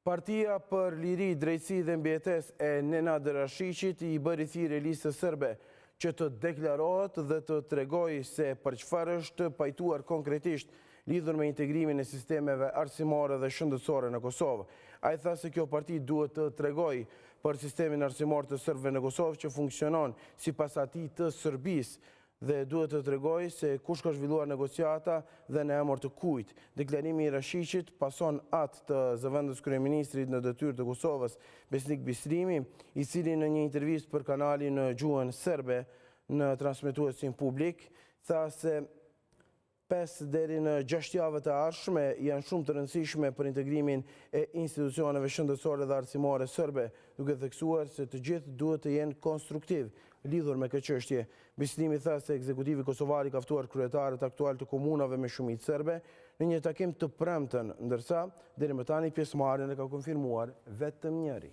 Partia për Liri, Drejtësi dhe Mbijetesë e Nenad Rashiqit i bëri thirrje Listës Serbe që të deklarohet dhe të tregojë se për çfarë është pajtuar konkretisht lidhur me integrimin e sistemeve arsimore dhe shëndetësore në Kosovë. Ai tha se kjo parti duhet të tregojë për sistemin arsimor të serbëve në Kosovë që funksionon sipas atij të Serbisë dhe duhet të tregojë se kush ka zhvilluar negociata dhe në emër të kujt. Deklarimi i Rashiqit pason atë të zëvendëskryeministrit në detyrë të Kosovës, Besnik Bislimi, i cili në një intervistë për kanalin në gjuhën serbe në transmetuesin publik, tha se 5 deri në 6 javët e ardhshme janë shumë të rëndësishme për integrimin e institucioneve shëndetësore dhe arsimore serbe, duke theksuar se të gjithë duhet të jenë konstruktiv lidhur me këtë çështje. Bislimi tha se ekzekutivi kosovar i ka ftuar kryetarët aktual të komunave me shumicë serbe në një takim të premten, ndërsa deri më tani pjesëmarrjen e ka konfirmuar vetëm njëri.